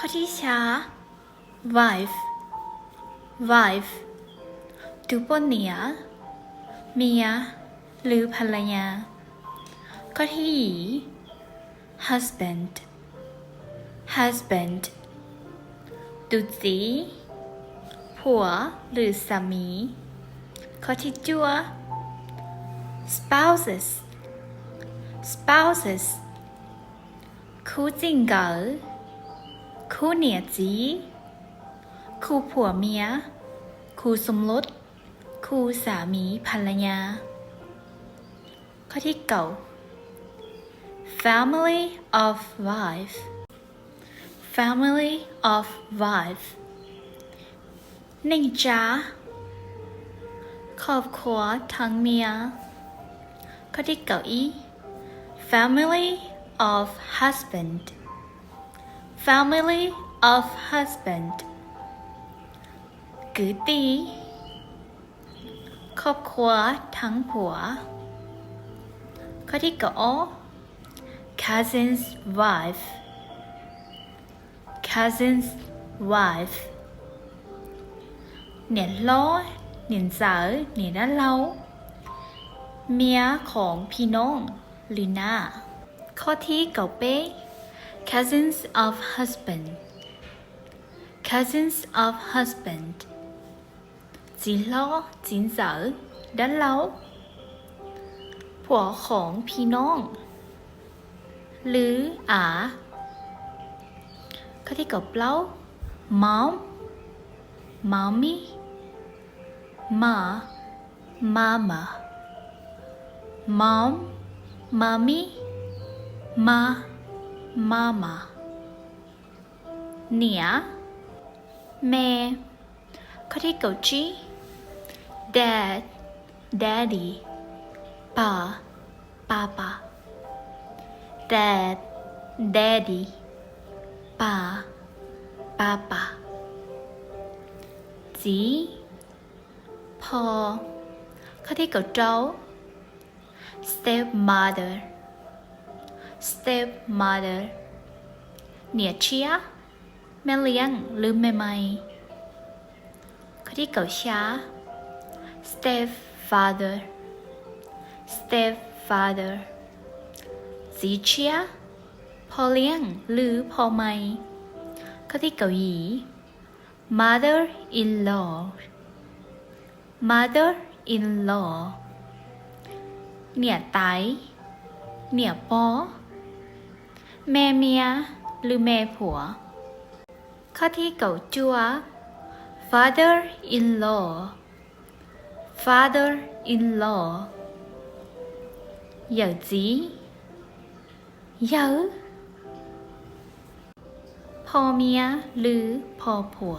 ຂໍ້ທີຊາວ wife wife ດູໂປເນຍ ເມຍ ຫຼື ພັນລະຍາ. ຂໍ້ທີ husband husband ດູຈີ ຜົວ ຫຼື ສາມີ. ຂໍ້ທີຈົວ spouses spouses ຄູ່ຈິງເກີາ ຄູ່ເນຍຈີ ຄູ່ຜົວເມຍ ຄູ່ສົມລົດ ຄູ່ສາມີພັນລະຍາ. ຂໍ້ທີເກົ້າ family of wife family of wife ເນັ່ງຈາ ຄອບຄົວທັງເມຍ. ຂໍ້ທີເກົ້າອີ family of husband family of husband ກືຕີ ຄອບຄົວທັງຜົວ. ຂໍ້ທີເກົ້າອໍ cousins wife cousins wife ເນຍລໍ ເນຍເຈີ ເນຍດາເລົາ ເມຍຂອງພີ່ນ້ອງ ຫຼື ນ້າ. ຂໍ້ທີເກົ້າເປ້ cousins of husband cousins of husband ຈີລໍ ຈີນເຈີ ດາເລົາ ຜົວຂອງພີ່ນ້ອງ ຫຼື ອາ. ຂໍ້ທີເກົ້າເກົ້າ mom mommy ma mama mom mommy ma mama ເນຍ ແມ່. ຂໍ້ທີເກົ້າຈີ dad daddy pa papa dad daddy pa papa ຈີ ພໍ່. ຂໍ້ທີເກົ້າເກົ້າ stepmother stepmother ເນຍເຊຍ ແມ່ລ້ຽງ ຫຼື ແມ່ໃໝ່. ຂໍ້ທີເກົ້າຊາ stepfather stepfather ຈີເຊຍ ພໍ່ລ້ຽງ ຫຼື ພໍ່ໃໝ່. ຂໍ້ທີເກົ້າຢີ mother in law mother in law ເນຍໄຕ ເນຍປໍ ແມ່ເມຍ ຫຼື ແມ່ຜົວ. ຂໍ້ທີເກົ້າຈົວ father in law father in law ເຍົຈີ ເຍົ ພໍ່ເມຍ ຫຼື ພໍ່ຜົວ.